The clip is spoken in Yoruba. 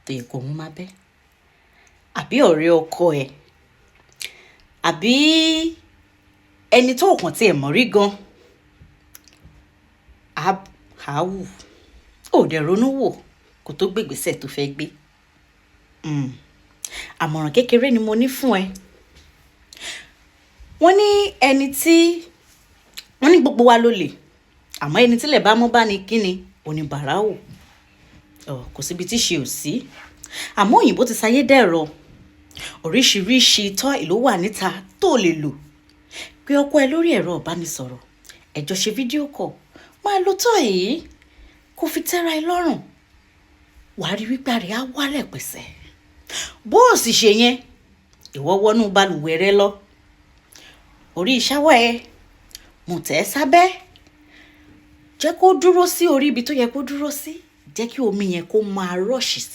tó yẹ kó mú má bẹ́, àbí ọ̀rẹ́ ọkọ ẹ̀, àbí ẹni tó kàn tiẹ̀ mọ̀ rí gan, á wù ó dẹ̀ ronú wò kó tó gbégbèsè tó fẹ́ gbé. Àmọ̀ràn kékeré ni mo ní fún ẹ. Wọ́n ní ẹni tí wọ́n ní gbogbo wa ló lè, àmọ́ ẹni tílẹ̀ bá mú bá ní kíni oníbàárà wò, kò síbi tí ṣe ò sí. Àmọ́ òyìnbó ti sayé dẹ̀rọ, oríṣiríṣi toy ló wà níta tó lè lò. Pé ọkọ ẹ lórí ẹ̀rọ ìbánisọ̀rọ̀, ẹ jọ ṣe video call, máa lo toy yìí kó fi tẹ́ra ẹ lọ́rùn. Wàá rí wípé àrẹ á wálẹ̀ pẹ̀sẹ̀. Bó o sì ṣe yẹn, ìwọ wọnú balùwẹ̀ rẹ lọ, orí shower ẹ, mú tẹ́ sábẹ́, jẹ́ kó dúró sí orí ibi tó yẹ kó dúró sí, jẹ́ kí omi yẹn kó máa rush.